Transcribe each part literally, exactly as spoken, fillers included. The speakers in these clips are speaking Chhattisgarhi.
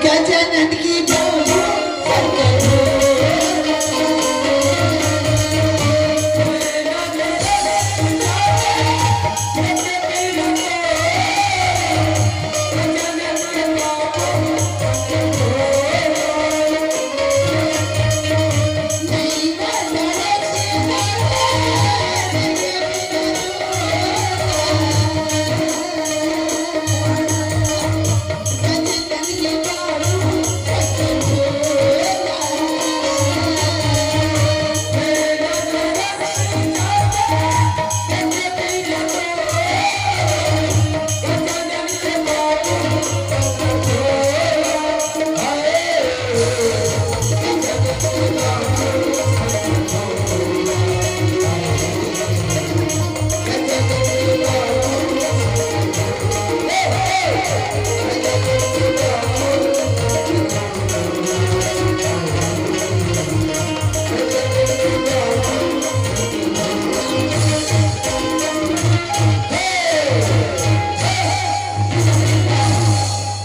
गजानन की डोली।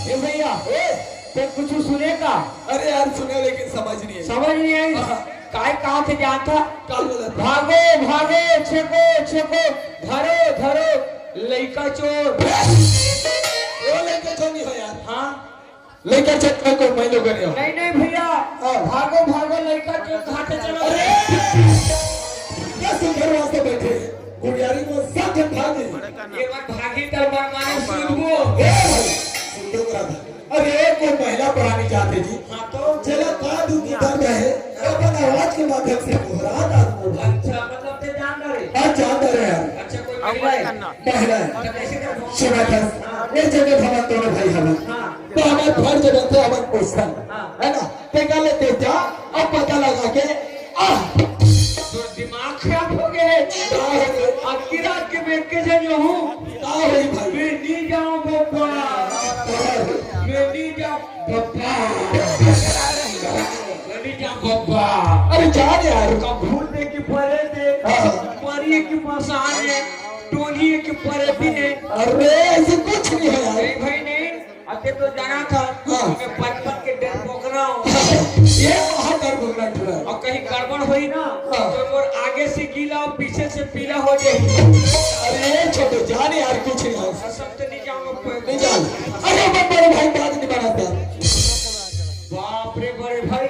ए भैया, ए, ते कुछ सुने का? अरे यार, सुने, लेकिन समझ नहीं है। समझ नहीं आई? हाँ। काय कहा थे जानता? का बोला था? भागो, भागो, छेको, छेको, धरो, धरो, लइका चोर। वो लइका चोर नहीं हो यार। हाँ। लइका चोर का कोई मायने का नहीं हो। नहीं, नहीं भैया। हाँ। भागो, भागो, लइका चोर कहा थे, चलो। अरे, क्या सुंदर वहां से बैठे हैं। गुड़ियारी में सब जन भाग गए। ये बात भागी तर मन माने सुनबो। ए भाई, सुन तो रहा था। अरे, कोई महिला परानी जाते जी। हाँ तो? चला का दुख दर्द है, अपन आवाज के माध्यम से दोहरा डाल दो। अच्छा, मतलब ते जान रहे? हाँ, जान रहे यार। अच्छा, कोई महिला है? महिला है। तो कैसे कर? सुना था, हाँ। एक जगह भवन दोनों भाई हवन। हाँ। तो हमारे घर जगह थे हवन क्वेश्चन। हाँ। है ना? ते का लेते जा, अब पता लगा के, आह! तो दिमाग खराब हो गया है। हाँ। आधी रात के बैठ के जन हूँ। का होई भाई? मैं नहीं जाऊँ बप्पा। मैं नहीं जाऊँ बप्पा। मैं नहीं जाऊँ बप्पा। अरे जा रे यार। कब भूल दे कि परे थे, हाँ। मरिए कि मसान है, टोनिए कि परे भी नहीं। अरे ऐसे कुछ नहीं है यार। नहीं भाई नहीं। अब ते तो जाना था, हाँ। मैं बचपन के डर पोकरा हूँ। ये कहाँ डर पोकरा ठुरा है? और कहीं गड़बड़ हुई ना, हाँ। तो मोर आगे से गीला और पीछे से पीला हो जाए। अरे छोटे जान यार, कुछ नहीं हो। कसम से नहीं जाऊंगा। नहीं जान। अरे मैं बड़े भाई बात नहीं मानता। बाप रे बड़े भाई,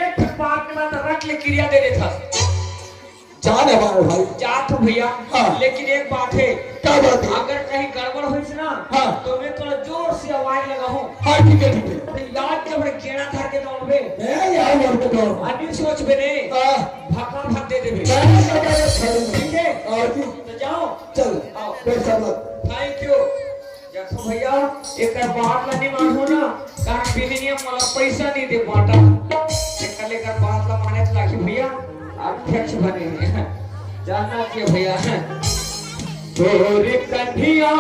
एक बात में तो रख ले, क्रिया दे देता। जान हमारे भाई। जा तो भैया, हाँ। लेकिन एक बात है। क्या बात है? अगर कहीं गड़बड़ हुई ना, हाँ। तो मैं थोड़ा जोर से आवाज लगाऊं। हाँ, ठीक है, ठीक है। तो याद के बड़े गेड़ा धर के दौड़बे। मैं यार मर के दौड़। अन्य सोच बे नहीं। हाँ। भक्का भक दे देबे। ठीक है? हाँ जी। तो जाओ। चल। आओ। कोई समझ। Thank you। देखो भैया, एकर बात ला नहीं मानहू ना, कारण बिहनिया मोला पैसा नहीं दे बाटा। एकर लेकर बात ला माने तो लागी भैया, अध्यक्ष बने। जानना चाहिए भैया। तोरे कन्हिया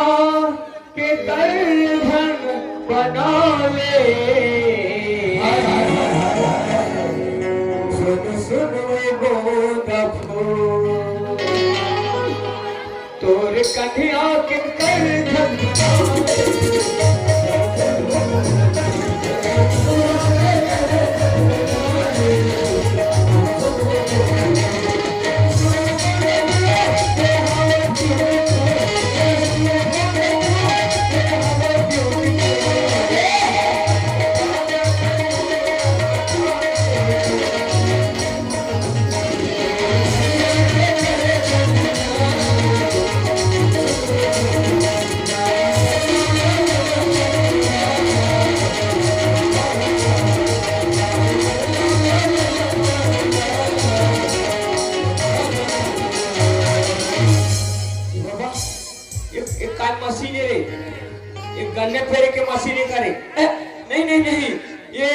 के करधन बना ले। सुन, सुन, वो गोंदा फूल। तोर कन्हिया के करधन। बाबा, एक, एक कान मशीन है रे, एक गन्ने पेरे के मशीन है का रे? ए, नहीं, नहीं, नहीं, ये,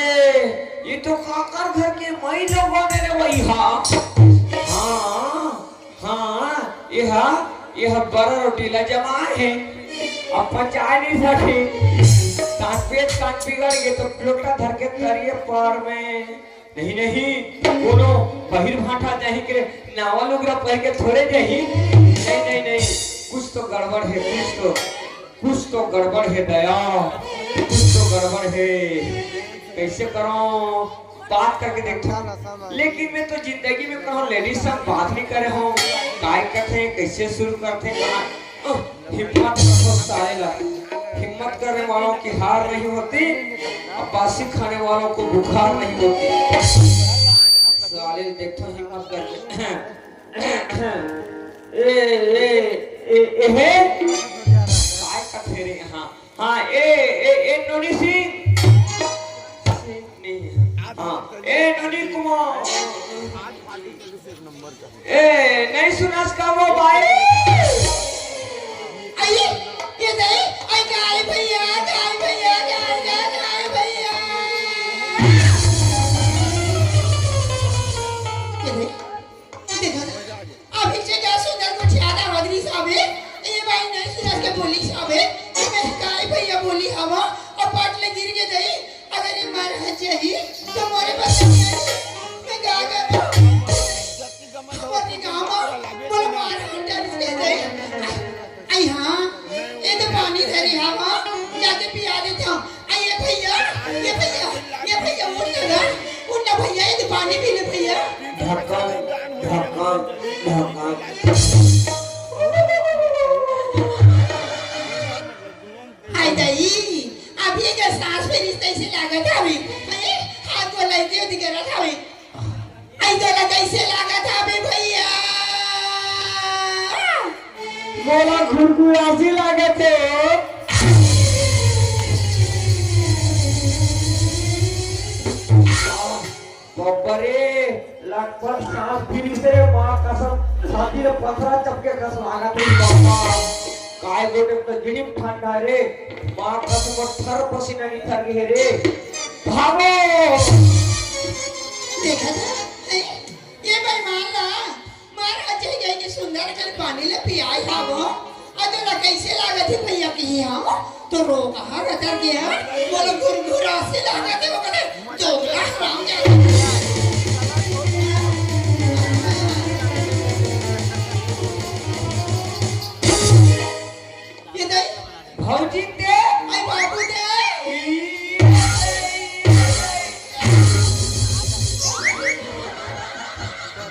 ये तो काकर घर के माई लोग बने रे वही। हाँ, हाँ, हाँ, ये हा, ये हा बड़ा रोटी ला जमा है, अब पचा नहीं सके, तान पेट कान बिगड़ गए तो लोटा धर के करिए पर में। नहीं, नहीं, कोनो बहिर भांटा जाही के नावा लुगरा पहिर के थोड़े जाही। नहीं, नहीं, नहीं, कुछ तो गड़बड़ हे, कुछ तो, कुछ तो गड़बड़ हे दया, कुछ तो गड़बड़ हे। कैसे करो, बात करके देखो। लेकिन मैं तो जिंदगी में कहूँ लेडीज संग बात नहीं करे हूँ, काय करते हैं, कैसे शुरू करते हैं, कहाँ अह, हिम्मत रखो साले ला। हिम्मत करने वालों की हार नहीं होती, और बासी खाने वालों को बुखार नहीं होती। साले देखो हिम्मत करके। ए, ए, ए, ए, हे? काय कथे रे? हाँ, हाँ, ए, ए, ए, नोनी सिंह। सिंह नहीं है। हाँ, ए, नोनी कुमार। ए, नहीं सुनस का वो भाई? आई, ये नहीं, आई गाय भैया, गाय भैया, गाय, गाय, गाय भैया। ये नहीं, देखा था? अभी से क्या सुंदर कुछ याद आ रही साहब, ये भाई नहीं सुनस के बोली साहब, ये मैं गाय भैया बोली हवा, और पाटले गिर के गई। अगर ये मार हंस जाही, तो मोरे बस नहीं आई। मैं क्या करूं? हमारे गांव में बोलो मार हंटर से दे। आई हाँ, ये तो पानी धरे हवा, जाके पिया देता हूँ। आई ये भैया, ये भैया, ये भैया, उठ ना, उठ ना भैया, ये तो पानी पी ले भैया। ढक्कन, ढक्कन, ढक्कन। हाय दाई, अभी के सांस फेरिस तैसे लागत हवे। अरे, हाथ को लइके दिगरत हवे। आई तोला कैसे लागत हवे भैया? मोला घुरघुरासी लागत हे। बाबा रे, लगभग सांस फिरिस रे, माँ कसम, छाती ले पथरा चपके कस लागत हे बाबा। काय गोटे तो गिनिम ठंडा रे, माँ कसम, थर पसीना निथर गे हे रे। भागो। देखा था, ए, ये बेईमान ला, मार हंसे गई के सुंदर कर पानी ले पियाई हावो। अ तोला कैसे लागत हे भैया कि हम तो रोग हा रतर के हा, बोलो घुरघुरासी लागत हे, वो कहते, "दोगला हराम जादा।" ये दे, भौजी दे, आई बाबू दे।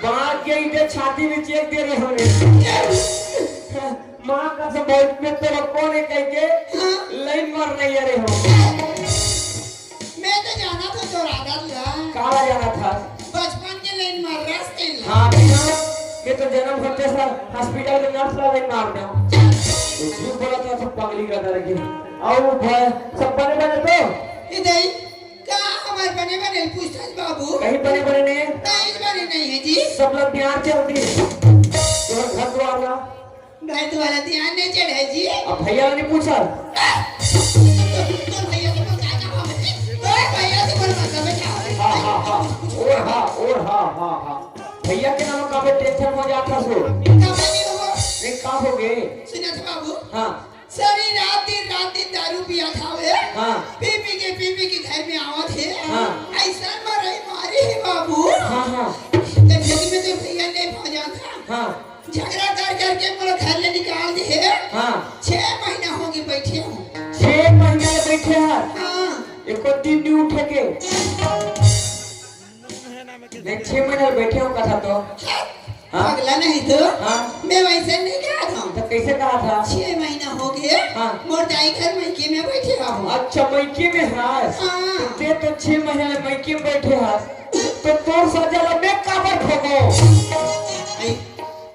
बात के इधर छाती में चेक दे रहे होने। माँ कसम, बहुत में तो कौन है कह के लाइन मार नहीं आ रहे हो। मैं तो जाना था तो राधा था। कहाँ जाना था? बचपन के लाइन मार रहा था। हाँ, मैं तो जन्म होते सर हॉस्पिटल में नर्स ला लाइन मार दे। झूठ बोला था, सब पगली का तरह की। और वो भय-, सब बने बने तो? ये दई, का हमार बने बने पूछतास बाबू? कहीं बने बने नहीं है। कहीं बने नहीं है जी। सब लोग प्यार चल दिए। तुम्हारे घर द्वार ला। घर द्वार ला ध्यान नहीं चढ़े जी। अब भैया ने पूछा। तो, तो भैया से बोल, क्या, क्या बात है? तो भैया से बोल, मतलब है क्या? हाँ, हाँ, हाँ। और हाँ, और हाँ, हाँ, हाँ। भैया के नाम का टेंशन हो जाता सो। कब नहीं होगा? नहीं, का हो गए? सुना था बाबू? हाँ। सारी रात दिन, रात दिन दारू पिया था वे। हाँ। पी पी के, पी पी के घर में आवत हे। हाँ। ऐसा मरई मारे हे बाबू। हाँ, हाँ। जब जल्दी में तो भैया नहीं पहुंचा था। हाँ। झगड़ा कर करके मोला घर ले निकाल दे हे। हाँ। छह महीना हो गए बैठे हूँ। छह महीना ले बैठे हैं? हाँ। एको दिन नहीं उठे के? नहीं, छह महीना ले बैठे हो कथा तो। हाँ? पगला नहीं तो। हाँ। मैं वैसे नहीं कहा था। तो कैसे कहा था? छह महीना हो गए। हाँ। मोर दाई घर मइके में बैठे हूँ। अच्छा, मइके में हस? हाँ। ते तो छह महीना ले मइके में बैठे हस। तो तोर सजा ला मैं काबर भोगो?